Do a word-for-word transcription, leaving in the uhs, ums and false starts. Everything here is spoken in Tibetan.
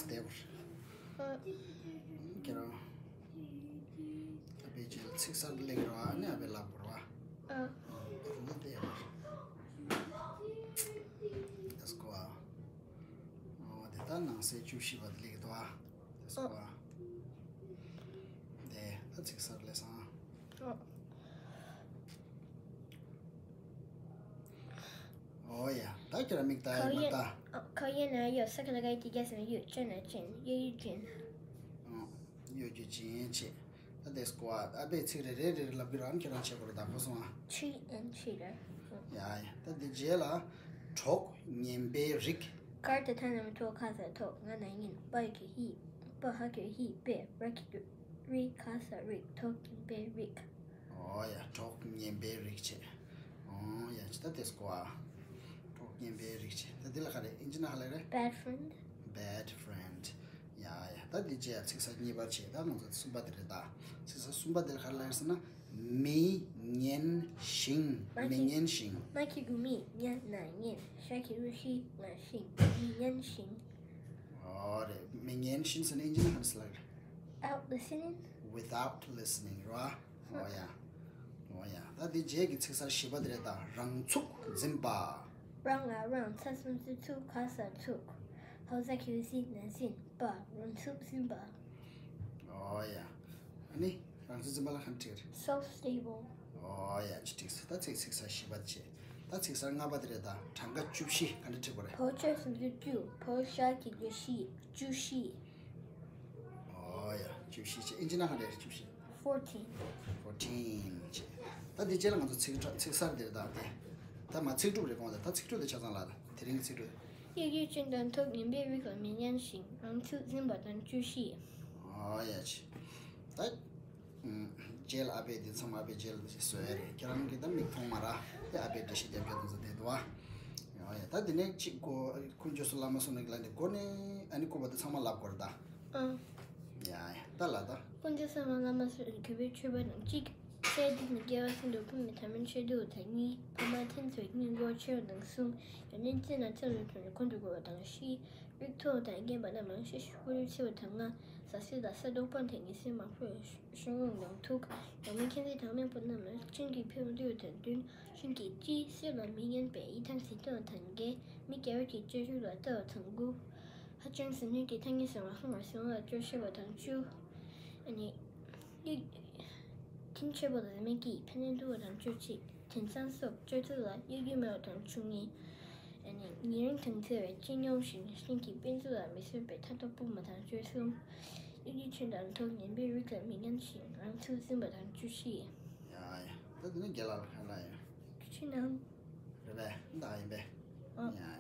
བལྟས་པར། ཨ། ཁྱེད་རང་ཨ་ཕའི་རྗེས་ལ་ཚིག་གསར་གླེང་རོགས། ཨ་ནི་ཨ་ཕས་ལབ་དགོས་རོགས། ཨ། ཨ་ཁོ་ལ་བལྟས་པར། ལེ་ཊི་སི་གོ་ཨ། ཨོ་དེ་ད་ནང་གསེས་བཅུ་བཞི་པ་དེ་སླེབས་འདུག་ཨ། ལེ་ཊི་སི་གོ་ཨ། དེ་ད་ཚིག་གསར་གླེང་སོང་ཨ། ཨོ། ཨོ་ཡ། ད་ཁྱེད་རང་མིག་ལྟ་ཡ། མ་ལྟ། 考验，考验呢有三个那个一个什么有证的证，忧郁症。 ཨོ། གཡོ་སྒྱུ་ཅན་བྱེད། ད་དེ་སྐོར་ཨ་ཕས་ཚིག་རེ་རེ་རེ་རེ་ལབ་ཀྱི་རང་ཁྱེད་རང་བྱེད་དགོས་རེད། ད་གོ་སོང་ཨ། Cheat and cheater. ཡ་ཡ། ད་དེ་རྗེས་ལ་གྲོགས་ངན་པའི་རིགས། ཀར་དེ་ཐ་ན་མི་ཐོག་ཁ་ས་ཐོག་ང་ན་ཡིན་པ་གི་ཧི་པ་ཧ་གི་ཧི་པེ་ར་གི་རི་ཁ་ས་རི་ཐོག་ངན་པའི་རིགས། ཨོ་ཡ། གྲོགས་ངན་པའི་རིགས་བྱེད། ཨོ་ཡ། ཅི་ད་དེ་སྐོར་ཨ། གྲོགས་ངན་པའི་རིགས་བྱེད། ད་དེ་ལ་ག་རེ་ཨིན་ཇི་ན་ག་ལབ་རེད། Bad friend. Bad friend. ཡ་ཡ། ད་འདི་རྗེས་ཚིག་གསར་གཉིས་པ་བྱས། ད་ང་ཚོ་གསུམ་པ་དེ་རེད་ད། ཚིག་གསར་གསུམ་པ་དེ་ལ་ག་རེ་ལབ་ཟེར་ན། མི་ངན་ཞིང་། མི་ངན་ཞིང་། མ་ཁི་གུ་མི་ཉན་ན་ངན། ཤ་ཁི་རུ་ཤི་ང་ཤིང་། མི་ངན་ཞིང་། ཨོ་རེད། མི་ངན་ཞིང་ཟེར་ན་ཨིན་ཇི་ན་ག་རེ་ཟེར་ལབ་རེད། Without listening. Without listening ར། ཨོ་ཡ། ཨོ་ཡ། ད་འདི་རྗེས་ཀྱི་ཚིག་གསར་བཞི་པ་དེ་རེད་ད། རང་ཚུགས་འཛིན་པ། རང་ང་རང་ཚ་སུམ་ཚུ་ཚུགས་ཁ་ས་ཚུགས། ཧོ་ས་ཁྱི་སི་ན་སིན་པ། རང་ཚུགས་འཛིན་པ། ཨོ་ཡ། ཨ་ནི་རང་ཚུགས་འཛིན་པ་ལ་ག་འདྲ་བྲིས་རེད། Self stable. ཨོ་ཡ། ཅི་འགྲིག་སོང་། ད་ཚིག་ཚིག་གསར་བཞི་པ་བྱས། ད་ཚིག་གསར་ལྔ་པ་དེ་རེད་ད། གྲངས་ཀ་བཅུ་བཞི་ག་འདྲ་བྲིས་དགོས་རེད། ཕོ་ཆོས་སུམ་ཅུ་བཅུ། ཕོ་ཤ་གི་བཅུ་བཞི། བཅུ་བཞི། ཨོ་ཡ། བཅུ་བཞི་བྱས། ཨིན་ཇི་ན་ག་འདྲ་རེད། བཅུ་བཞི། Fourteen. Fourteen བྱས། ད་འདི་རྗེས་ལ་ང་ཚོ་ཚིག་ཚིག་གསར་དེ་རེད་ད། དེ་ད་མ་ཚིག་གྲུབ་རེད་གོང་ལ། ད་ཚིག་གྲུབ་དེ་ཆ་ཚང་ལ་ད་དེ་རིང་གི་ཚིག་གྲུབ། གཡོ་སྒྱུ་ཅན་དང་ཐོག་ངན་པའི་རིགས་ལ་མི་ཉན་ཞིང་། རང་ཚུགས་འཛིན་པ་དང་བཅུ་བཞི། ཨོ་ཡ་ཆེ། ད། ཨུམ། རྗེས་ལ་ཨ་ཕས་འདི་ཚང་མ་ཨ་ཕས་རྗེས་ལ་བཟོས་ཡ་རེད། ཁྱེད་རང་གིས་ད་མིག་མཐོང་མ་ར། དེ་ཨ་ཕས་འགྲེལ་བཤད་རྒྱབ་རྒྱབ་དུ་ཚོ་བསྡད་འདུག་ཨ། ཡ་ཡ། ད་དེ་ནས་གཅིག་གོ། དཀོན་མཆོག་གསུམ་བླ་མ་གསུམ་ནི་ལ་འདི་གོ་ནས་ཨ་ནི་སྐུར་བ་དེ་ཚང་མ་ལབ་དགོས་རེད་ད། ཨང་། ཡ་ཡ། ད་ལ་ད། དཀོན་མཆོག་གསུམ་བླ་མ་གསུམ་གུས་པའི་མཆོད་པ་དང་གཅིག་ཚེ་འདི་ནི་སྐྱེ་བ་གསུམ་དུ་ཕུང་བའི་དམ་པའི་ཆོས་འདུལ་བ་དང་གཉིས། ཕ་མ་མཐུན་ཚོགས་སྙིང་པོ་ཆེ་བ་དང་གསུམ། ཡོན་ཏན་བརྩེ་ན་བརྩེ་བ་དང་ཁོང་དུ་དགོས་པ་དང་བཞི། རིགས་མཐོ་དང་རྒན་པ་རྣམས་ལ་བཤད་ཤུགས་ཀུ་རེ་ཆེ་བ་དང་ལྔ། ཟ་ཟི་ལ་ས་རྡོག་པ་དང་ཉི་ཟེར་མང་པོས་གཞུང་ལུགས་ནང་ཐུག་ཡང་མི་ཁྱད་མཚར་དང་རྨད་པོ་རྣམས་ལ་སྤྱན་གྱིས་ཕེབས་འདུལ་བ་དང་བདུན། གཞུང་གི་སྤྱི་སེམས་ལ་མི་ངན་པའི་ཡི་དམ་ཟིལ་གཏོང་དང་བརྒྱད། མི་དགེ་བ་གི་སྤྱོད་འཇུག་ལ་ལྟ་བ་དང་དགུ། ཧ་ཅང་ཟིན་ནུས་ཀྱི་ཐ་སྙད་ཟེར་བ་ལྷག་མ་ཟིན་ལ་སྐྱོར་ཤེས་པ་དང་བཅུ། ཨ་ནི། ཁྱིམ་ཆེ་པོ་ལ་མི་སྐྱིད་ཕན་ཚུན་འདུལ་བ་དང་བཅུ་གཅིག་དེང་སང་སོགས་སྤྱོད་ཚུལ་ལ་གཡོ་སྒྱུ་མེད་པ་དང་བཅུ་གཉིས། ཨ་ནི་ཉེ་རིང་དང་འཚེ་བའི་སྤྱི་སྙོམས་ཤིང་གཞན་གྱི་དཔེ་མཛོད་ལ་མི་བཟོད་པའི་ཐ་དོག་སྤུ་མ་དང་བཅུ་གསུམ། གཡོ་སྒྱུ་ཅན་དང་ཐོག་ངན་པའི་རིགས་ལ་མི་ངན་ཞིང་རང་ཚུགས་འཛིན་པ་དང་བཅུ་བཞི། ཡ་ཡ། ད་དེ་ནི་རྒན་ལགས་ལ་ཁ་ལ་ཡ། ཁྱི་ནང་། རེད་པས། ད་ཡིན་པས། ཨ། ཡ་